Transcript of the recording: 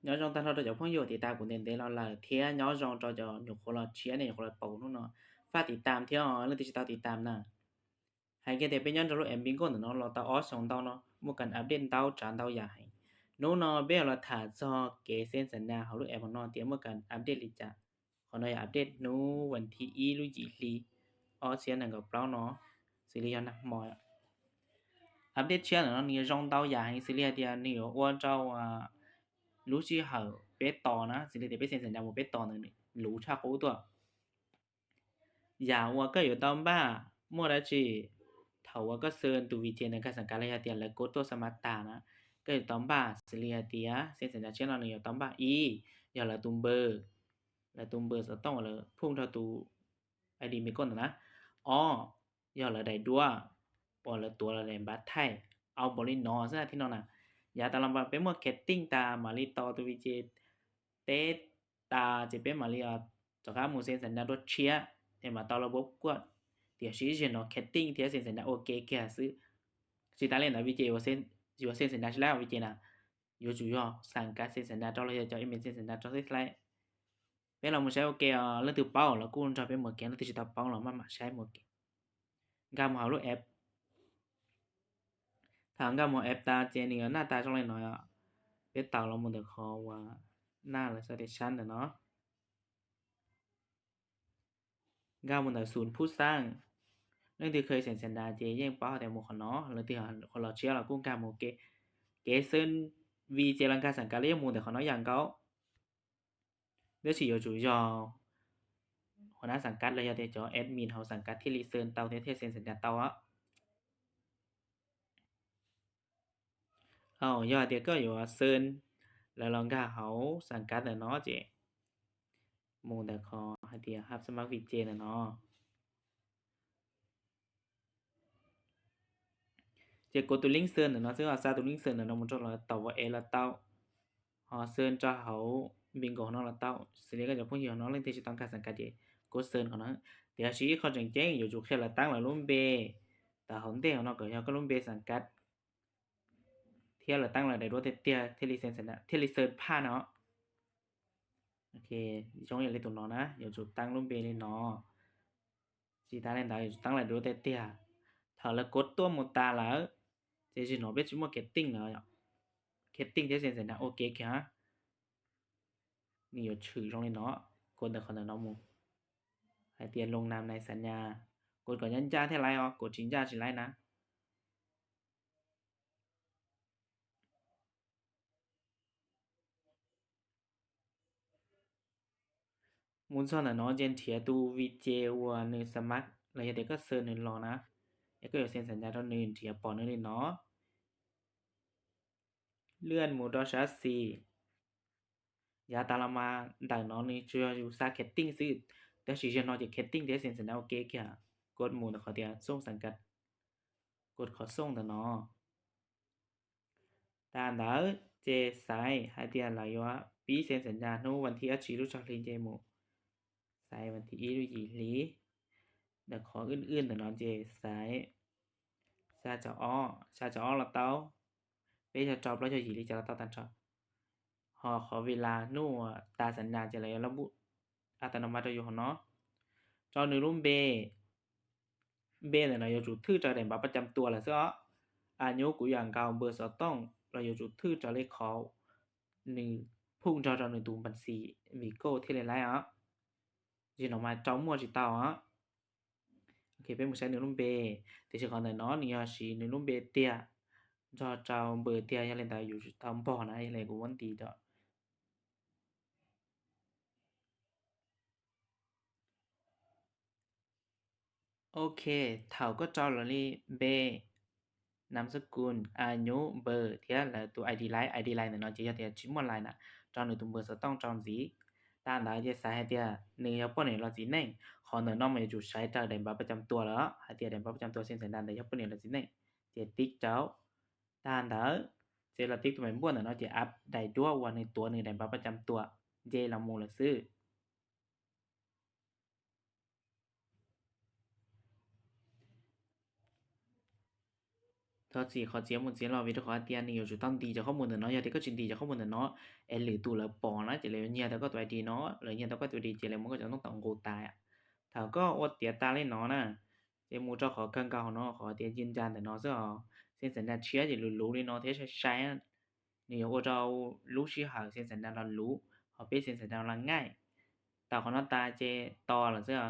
Nyob zoo tag nrho rau cov phooj ywg tiv tas kuv ntev ntev los lawm thiab nyob zoo rau cov nyuam qhuav los tshiab nej nyuam qhuav los pom hnub no, faj tiv tas thiab leej twg tsis tau tiv tas na. Hais kiag tias peb nyob rau lub app Bingo ntawm no los tau ob xyoos ntau no muaj kas update ntau tsav ntau yam heev. Hnub no peb yuav los tham txog kev xeeb xas nas hauv lub app no tias muaj kas update li cas. Qhov no yog update hnub vas thib ib lub yim hli ob txhiab nees nkaum plaub no, xws li yog nag hmo. Update tshiab ntawm no nws yuav zoo ntau yam heev, xws li hais tias nws yuav ua rau lub sij hawm peb tos na, xws li tias peb xeeb xas nas mus peb tos ntawd luv tshaj qub tuaj. Yam uas koj yuav tau npaj muaj dab tsi? Thaum uas koj xwb tus vi ces ntawm nkag xas kas los yog tias lawv kov tuaj xa mas tas na, koj yuav tau npaj xws li hais tias xeeb xas nas tshiab no nws yuav tau npaj ib, yog lawv tus npawb, lawv tus npawb xov tooj uas lawv phum rau tus ID Bingo ntawd na. Ob, yog lawv daim duab uas lawv tuav los daim npav thaij, au npaum li no xwb thiab no na. Yav tas los peb muaj khev tij tas mam li tos tus vi ces teb tas ces peb mam li rov qab mus xeeb xas nas dua tshiab es mam tau lawv pab kuaj. Tiam sis zaum no khev tij thiab xeeb xas nas ua ke kiag xwb. Tsis tas li ntawd vi ces yuav xeeb xas nas tsis laib vi ces na, yuav tsum yog xas kas xeeb xas nas rau los yog cov email xeeb xas nas rau xwb laib. Peb los mus saib ua ke, leej twg paub los kuj nrog peb mus ua ke, leej twg tsis tau paub los maj mam saib mus ua ke. Nkag mus hauv lub app. Thaum nkag mus app tas ces nws yuav naj tas zoo li no. Peb taus los mus ntawm qhov uas naj lawv xav tias sab ntawm no. Nkag mus ntawm xum phub xab. Leej twg kheev xeeb xas nas ces yeej paub hais tias mus qhov no, leej twg qhuav los tshiab los kuj nkag mus ua ke. Kev xeeb vi ces los nkag xas kas los yeej mus ntawm qhov no yam nkaus. Tab sis yuav tsum yog qhuav nab xas kas los yog tias cov admin hauv xas kas thiaj li xeeb tau thiab thiaj xeeb xas nas tau. Yog hais tias koj yuav xeeb lawv los nkag hauv xas kas ntawm no ces mus ntawm qhov hais tias hab xab mab vi ces ntawm no. Ces kov tus link xeeb ntawm no xwb, xa tus link xeeb ntawm no mus rau lawv tom ua es los tau, ho xeeb rau hauv Bingo no los tau. Xws li koj cov phooj ywg no leej twg tsis tau nkag xas kas ces kov xeeb qhov no. Tiam sis ib qho tseem ceeb yuav tsum qhia lawv tab lawv lub npe tawm hauv ntej no kom yog koj lub npe xas kas thiab lawv tab lawv daim duab tiag tiag thiaj li xeeb, thiaj li xeeb phaj no. Zoo li tus no na, yuav tsum tab lub npe li no. Tsis tas li ntawd yuav tsum tab lawv daim duab tiag tiag. Thaum lawv kov tuaj mus tas lawm ces zaum no peb tsis muaj khev tij lawm. Khev tij thiab xeeb xas nas ua ke kiag. Nws yuav tshwm zoo li no, kov ntawm qhov ntawm no mus hais tias loo nam nais xas nas, kov kom ncaj ncaj thiaj laib os, kov tsis ncaj tsis laib na. Mus txog ntawm no ces nrhiav tus vi ces uas nws xas mas los yog tias koj xeeb nws los na, es koj yuav xeeb xas nas rau nws nrhiav pom nws li no. Lwaj mus rau sab xis. Yav tas los mas ntawm no nws tsuas yog yus xa khev tij xwb, tab sis zaum no ces khev tij thiab xeeb xas nas ua ke kiag. Kov mus ntawm qhov tias xooj xas kas, kov qhov xooj ntawm no. Tas ntawd ces xaiv hais tias lawv yuav pib xeeb xas nas hnub vas thib ob tsis lub tsho hli ces mus xaiv vas thib ib lub yim hli. Ntawm qhov wb ntawm no ces xaiv xya caum ob, xya caum ob los tau, peb caug rau plaub caug yim li cas los tau tag nrho. Ho qhov vi las hnub uas tas xas nas ces lawv yuav lab npub a tas no mas rau yus hauv no. Rau nws lub npe, npe ntawm no yuav tsum thwj raws daim npav pab cam tua lawm xwb os. A nyuv kuv yam nkaus npawb xov tooj los yuav tsum thwj raws li qhov nws phum nrog rau nws tus npas xis vim kauj thiaj li laib os. Zaum no mas rau muaj tsis tau os. Ok, peb mus saib nws lub npe. Tiam sis qhov ntawm no nws yog siv nws lub npe tiag nrog rau npawb tiag, yog li ntawd yus tsis tau npog na, yog li kuv muab nti rau. Ok, thaum koj rau lawv li npe, nam xab kus, a nyuv, npawb thiab lawv tus ID lais, ID lais ntawm no ces yog tias tsis muaj lais na, rau nws tus npawb xov tooj rau ntxiv. Tag ntawd ces xaiv hais tias nws yog poj niam los txiv neej, qhov ntawm no mas yuav tsum saib raws daim npav pab cam tua lawm, hais tias daim npab pab cam tua xeeb xas nas ntawd yog poj niam los txiv neej, ces tib rau. Tag ntawd ces los tib tus me npuaj ntawm no ces av daim duab uas nws tuav nws daim npav pab cam tua nce los mus lawm xwb. Thov txim qhov txiav mus txiav los vim rau qhov tias nws yuav tsum tau ntis cov qhob mus ntawm no, yog tias koj tsis ntis cov qhob mus ntawm no es lwm tus lawv pom na ces lawv yuav nyiag tau koj tus I D no, lawv nyiag tau koj tus I D ces lawv muab koj cov ntoo tom nqus tas. Thaum koj ua tiav tas li no na, ces mus rau qhov kawg nkaus no, qhov tias ncig ncas ntawm no xwb os, xeem xas nas tshiab ces luv luv li no thiab sai sai, nws yuav ua rau lub sij hawm xeem xas nas los luv, ho peb xeem xas nas los ngaij. Tau qhov no tas ces tos lawm xwb.